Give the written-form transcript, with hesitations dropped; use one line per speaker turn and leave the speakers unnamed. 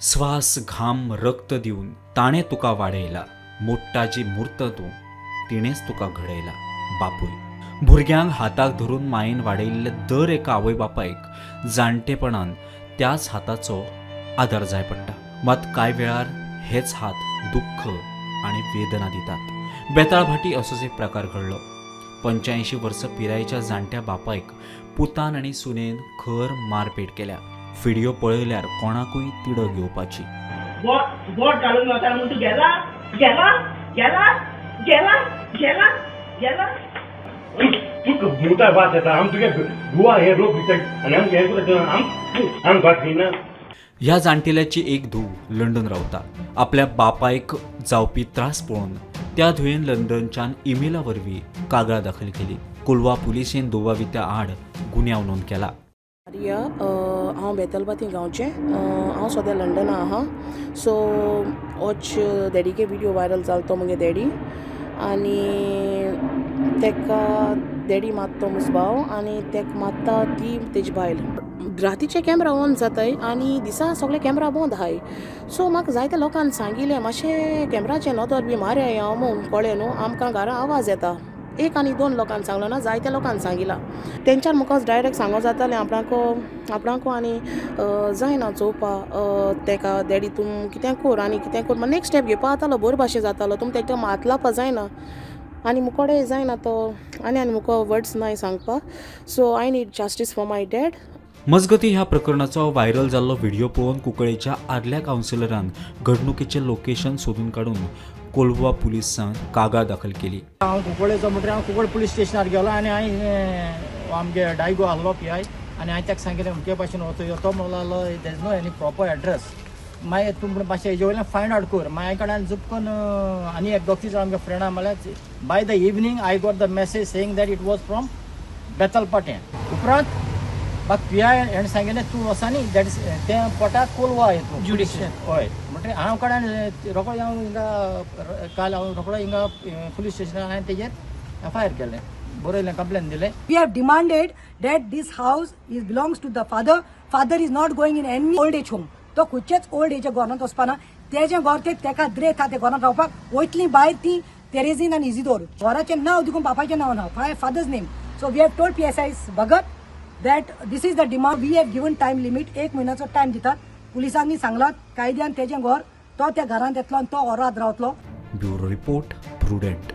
स्वास, घाम, रक्त दिवन ताणें तुका वाडयला. मोडटा जी मूर्त तूं, तिणेंच तुका घडयला. बापूय. भुरग्यांक हाताक धरून मायेन वाडयल्ले दर एका आवय बापायक जाणटेपणान त्याच हाताचो आदार जाय पडटा. मात कांय वेळार हेच हात दुख्ख आनी वेदना दितात. बेताळभाटी असोच एक प्रकार घडलो. 85 वर्सां पिरायेच्या जाणट्या बापायक पुतान आनी सुनेन खर मारपेट केल्या. व्हिडिओ पळयल्यार कोणाकूय तिडक घेवपाची.
बोट बोट घालून वता म्हूण तूं गेला, गेला, गेला, गेला, गेला, गेला.
तुका मुताय वास येता. आम तुगे गुवा हे रोग दिता आनी आमकां हें करता. आम आम भात खायना.
ह्या जाणटेल्याची एक धूव लंडन रावता. आपल्या बापायक जावपी त्रास पळोवन त्या धुवेन लंडनच्यान इमेला वरवीं कागाळ दाखल केली. कोलवा पुलिशेन दुबावित्या आड गुन्यांव नोंद केला.
आर्या, हांव बेतलबाती गांवचें. हांव सद्या लंडना आहा. सो होच डॅडीगे विडियो व्हायरल जालो तो मुगे डॅडी आनी तेका डॅडी मारता तो मुजो भाव आनी तेका मारता ती तेजी बायल. रातीचे कॅमरा ऑन जाताय आनी दिसा सगळे कॅमरा बंद आहाय. सो म्हाका जायते लोकांनी सांगिलें, मातशें कॅमराचें नदर बी मारया हांव म्हूण, कळ्ळें न्हू. आमकां घरा आवाज येता. एक आनी दोन लोकांनी सांगलो ना, जायत्या लोकांनी सांगिलां. तेंच्यान म्हाका डायरेक्ट सांगो जातालें आपणाको आपणाको आनी जायना चोवपा तेका, डॅडी तूं कितें कोर आनी कितें कोर, नेक्स्ट स्टेप घेवपा जातालो. बरो भाशेन जातालो. तुमी तेका हात लावपा जायना आनी मुकोडे जायना तो आनी आनी मुको वर्ड्स नाय सांगपा. So I need justice for my dad.
मजगती, ह्या प्रकरणाचो व्हायरल जाल्लो व्हिडिओ पळोवन कुंकळेच्या आदल्या कावन्सिलरान घडणुकेचें लोकेशन सोदून काडून कोलवा पुलिसांक कागाळ दाखल केली.
हांव कुंकळेचो म्हणटकीर हांव कुंकळ पुलीस स्टेशनार गेलो आनी हांवें, आमगे डायगो आहलो पी I, आनी हांवें ताका सांगिल्लें, अमके भाशेन वचो यो. तो म्हणलो लागलो, there is no any proper address. मागीर तूं म्हणून मातशें हेजे वयल्यान फायंड आवट कर. मागीर कडेन जुपकन आनी एक दोग तीग आमगे फ्रेंडा म्हणल्यार by the evening I got the message saying that it was from Betalbatim. उपरांत म्हाका पी I हेणें सांगिल्लें, तूं वचा न्ही, that is तें पोटा कोलवा हितून
ज्युडिशियल.
हय. म्हणटकीर हांव कडेन रोकडो हांव हिंगा, काल हांव रोकडो हिंगा पुलीस स्टेशनार हांवें तेजेर एफ I R केलें, बरयलें, कंप्लेन दिलें.
We have demanded that this house is belongs to the father. Father is not going in any old age home. तो खंयचेच ओल्ड एज घरांत वचपाना. तेजें घर तें तेका द्रेत आहा. ते घरांत रावपाक वयतली भायर ती तेरेझीन आनी इजिदोर. घराचें नांव देखून बापायचें नांव ना, father's name. So we have told PSI Bhagat that this is the demand. We have given time limit. एक म्हयन्याचो टायम दितात. पुलिसांनी सांगलां, कायद्यान तेजें घर, तो त्या घरांत येतलो आनी तो घरांत रावतलो.
Bureau report, prudent.